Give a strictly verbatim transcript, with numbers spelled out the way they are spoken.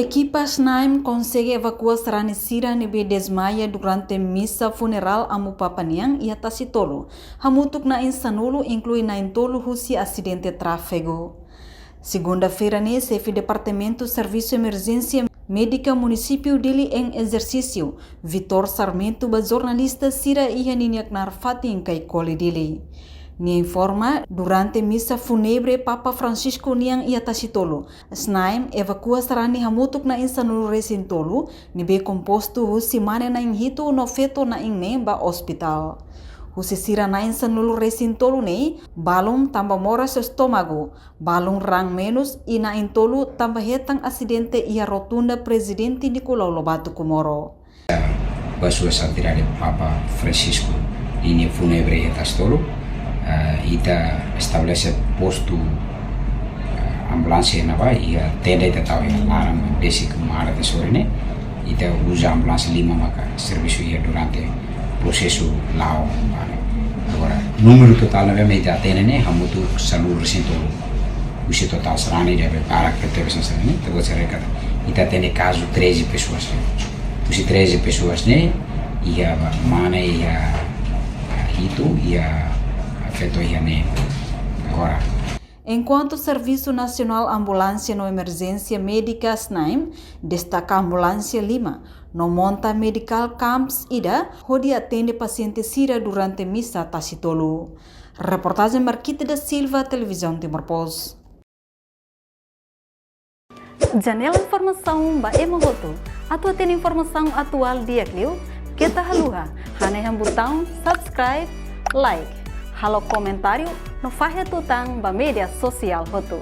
Ekipa SNAEM konsege evakua sarani sira ne'ebé dezmaia durante misa funerál Amu Papa nian iha Tasitolu, hamutuk na'in sanulu, inklui na'in tolu husi asidente tráfegu. Segunda-feira ne'e, xefe Departamentu Servisu Emerjénsia Médika Munisípiu Dili em Exercício, Vitor Sarmento, ba jornalista sira iha ninia knaar fatin Caicoli, Dili. Nia informa, durante misa fúnebre Papa Francisco nian iha Tasitolu, SNAEM evakua sarani hamutuk na'in sanulu-resin-tolu, ne'ebé kompostu husi mane na'in hitu no feto na'in neen ba ospitál. Husi sira na'in sanulu-resin-tolu ne'e, balun tanba moras estómagu, balun raan menus i na'in tolu tanba hetan asidente iha rotunda Prezidente Nicolau Lobato Comoro. Ba sua santidade Papa Francisco ninia fúnebre iha Tasitolu, eh, ita estabelese postu, eh, ambulánsia ne'ebá, iha tenda ita tau iha laran, besik uma hora de sorin ne'e, ita uza ambulánsia lima maka servisu iha durante prosesu la'o ba ne'e. Agora, númeru totál ne'ebé ita hatene ne'e, hamutuk sanulu-resin-tolu. Husi totál sarani ne'ebé barak tebes hanesan ne'e, ita-boot sira rekata. Ita hatene kazu treze pessoas ne'e. Husi treze pessoas ne'e, iha mane iha hitu, iha feto iha neen. Agora. Enkuantu Servisu Nasionál Ambulánsia no Emerjénsia Médika, SNAEM, destaka ambulánsia lima, no monta medical camps ida, hodi atende pasiente sira durante misa Tasitolu. Reportajen Marquita da Silva, Televizaun Timor Post. Janela informasaun ba ema hotu. Atu hatene informasaun atuál di'ak liu, keta haluha hanehan butaun subscribe, like, halo komentáriu no fahe tutan ba média sosiál hotu.